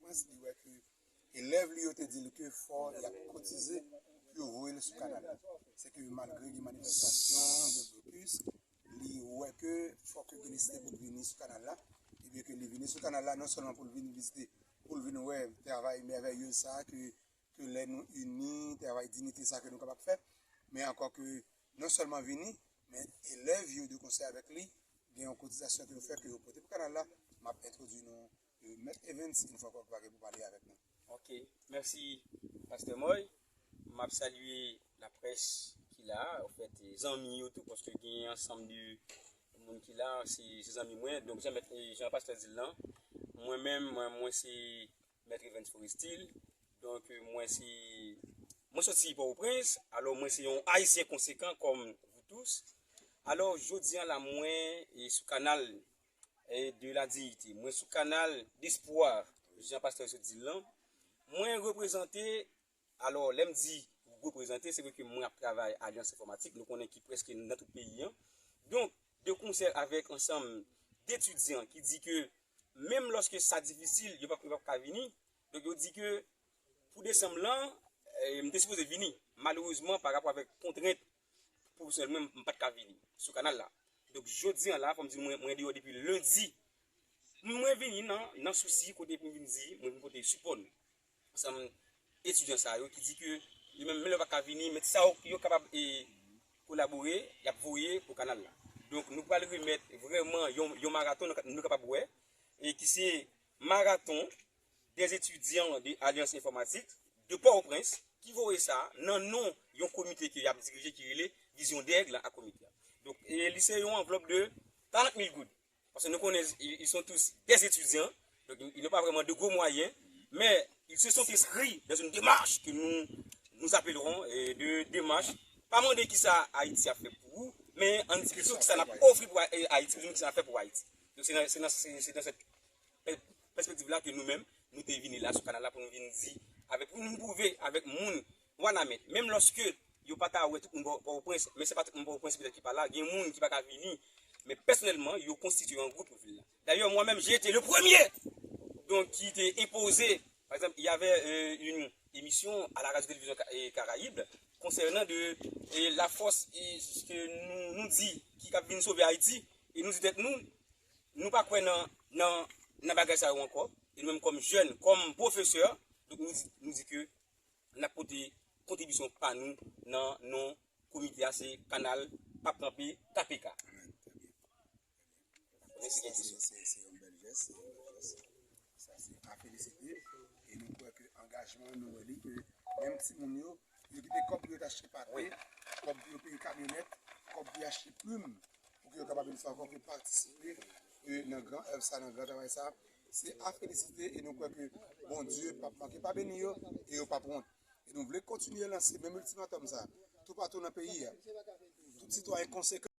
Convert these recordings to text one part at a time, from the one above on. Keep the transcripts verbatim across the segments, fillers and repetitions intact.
li wè ke elèv li yo te di l ke fò y ap kotize pou yo voye l sou kanal la. Se ke malgre gen manifestasyon, gen blokis, li wè ke fòk yo gen nesesite pou l vini sou kanal la. Ebyen ke li vini sou kanal la non sèlman pou l vin vizite, pou l vin wè travay mèvèyez sa ke, ke lè nou ini, travay dinite sa ke nou kapab fè, men ankò ke non sèlman vini, men elèv yo de konsèy avèk li, gen yon kotizasyon ke yo fè ke yo pote pou kanal la. M ap entwodui nou Mèt Evans, yon fwa ankò, ki va gen pou pale avèk nou. Ok, mèsi, Pastè Moy. M ap salye laprès ki la, anfèt, zanmi yo tou, paske gen ansanm de moun ki la, se se zanmi mwen. Donk, jan mèt, jan pastè di l lan, mwen menm, mwen, mwen se Mèt Evans Forestil. Donk, mwen se, mwen soti Pòtoprens, alò mwen se yon Ayisyen konsekan kòm vous tous. Alò, jodi a la, mwen e sou kanal e de la diyite. Mwen sou kanal despwa, jan pastè yo sot di l lan. Mwen reprezante, alò, lè m di reprezante, se vre ke mwen ap travay Alyans Enfòmatik, nou konnen ki prèske nan tout peyi an. Donk, de konsè avèk ansanm detidyan ki di ke menm lòske sa difisil, yo p ap, yo p ap ka vini. Donk, yo di ke pou desanm lan, eh, m te sipoze vini. Malerezman, pa rapò avèk kontrent pwofesyonèl mwen, m pa t ka vini sou kanal la. Donk, jodi a la, fò m di nou, mwen, mwen deyò depi lendi. Mwen vini nan, nan sousi kote pou m vin di, mwen vin pote sipò nou. Ansanm etidyan sa yo ki di ke yo menm, menm lè yo pa ka vini, men sa yo, yo kapab e kolabore, y ap voye pou kanal la. Donk, nou pral remèt vrèman yon, yon maraton, nou ka-, nou kapab wè, e ki se maraton des étudiants de Alliance Informatique de Port-au-Prince, ki voye sa nan non yon komite ke y ap dirije ki rele Vision d'Aigle a komite a. Donk, e li se yon anvlòp de karant mil goud. Paske nou konnen, ils, ils sont tous des étudiants, donc ils, ils n'ont pas vraiment de gros moyens, mais ils se sont inscrits dans une démarche que nous, nous appellerons, euh, de démarche. Pa mande kisa Ayiti ap fè pou ou, men ann di pito kisa n ap ofri pou Ay-, Ayiti, plito kisa n ap fè pou Ayiti. Donk, se nan, se nan, se, se nan sèt pè-, pèspektiv la ke nou menm, nou te vini la sou kanal la pou nou vin di, avèk, pou nou pwouve avèk moun Wanament, menm lòske yo pa ta wè tout moun Pò-, Pòtoprens, men se pa tout moun Pòtoprens petèt ki pa la, gen moun ki pa ka vini, men pèsonèlman, yo konstitye yon gwoup pou vin la. D'ailleurs, moi-même, j'ai été le premier, donc, qui était imposé. Par exemple, il y avait, euh, une émission à la radio-télévision Ca-, euh, Caraïbes concernant de, euh, la force, euh, que nous, nous dit, qui a venu sauver Haïti, et nous dit, nous, nou pa kwè nan, nan, nan bagay sa yo ankò. E nou menm kòm jèn, kòm pwofesè, donk nou di, nou di ke n ap pote kontribisyon pa nou nan non komite a, se Kanal P A P Kanpe K P K. Sa se, se, se yon bèl jès, se yon bèl jès. Sa se a felisite. E nou kwè ke angajman nou wè li, ke menm timoun yo, yo kite kòb pou yo t achte pate, kòb pou yo peye kamyonèt, kòb pou yo achte plim, pou ke yo kapab vin fè ankò ke patisipe, e, nan gran èv sa, nan gran travay sa. Se a felisite e nou kwè ke Bondye p ap manke pa beni yo e yo p ap wont. E nou vle kontinye lanse menm iltimatòm sa toupatou nan peyi a. Tout sitwayen konsekan.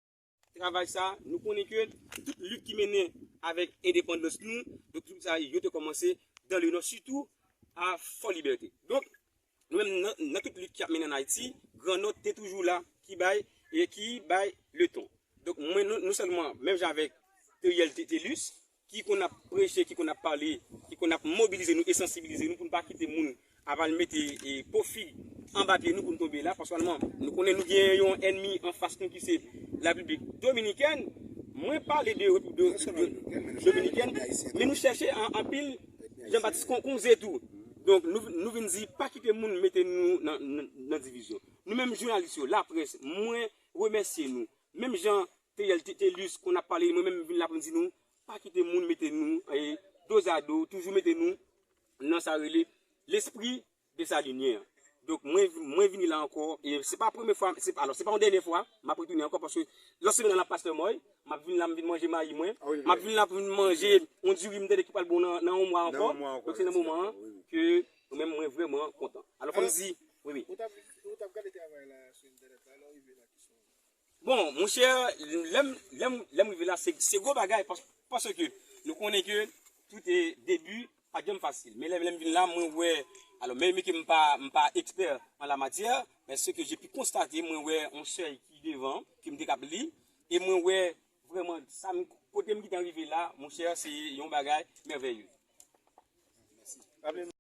Travay sa, nou konnen ke tout lit ki mennen avèk endepandans nou, donk tout sa yo te kòmanse dans le nord, sitou a Fò Libète. Donk, nou menm nan, nan tout lit k ap mennen ann Ayiti, Gran Nò te toujou la, ki bay, e ki bay le ton. Donk, mwen, non, non sèlman, menm jan avèk Teriel Te-, Telus, ki konn ap preche, ki konn ap pale, ki konn ap mobilize nou e sansibilize nou pou n pa kite moun ap al mete, e, po fig anba pye nou pou n tonbe la, paske nou konnen nou gen yon ènmi anfas nou ki se Repiblik Dominikèn. Mwen pale de Repiblik Do-, Do-, Dominikèn, men nou chèche an, anpil Jean-Baptiste Con-, Conzé tou. Donk, nou, nou vin di, pa kite moun mete nou nan, nan, nan divizyon. Nou menm jounalis yo, laprès, mwen remèsye nou. Menm jan Teriel Te-, Telus konn ap pale, mwen menm vin la pou m di nou, pa kite moun mete nou, e, dozado, toujou mete nou nan sa rele lespri Desalinyen an. Donk, mwen, mwen vini la ankò, e se pa premye fwa, se, alò, se pa yon dènye fwa, m ap retounen ankò, paske lòt semèn nan, la, pastè Moy, m ap vin la, m vin manje mayi mwen, m ap vin la pou vin manje yon diri m tande ki pral bon nan, nan yon mwa ankò. Donk, se nan moman an ke mwen menm, mwen vrèman kontan. Alò, fò m di, wi, wi. Ou t ap, ou t ap gade travay la sou entènèt la, lè w rive la, ki sa w wè? Bon, monchè, lè m, lè m, lè m rive la, se, se gwo bagay, pas-, paske nou konnen ke tout e debi pa t janm fasil. Men lè, lè m vin la, mwen wè, alò, men, men ke m pa, m pa ekspè an la matyè, men ce que j'ai pu constater, mwen wè yon sèy ki devan, ke m te kab li, e mwen wè vrèman, sa m, kote m gentan rive la, monchè, se yon bagay mèvèyez. Raple nou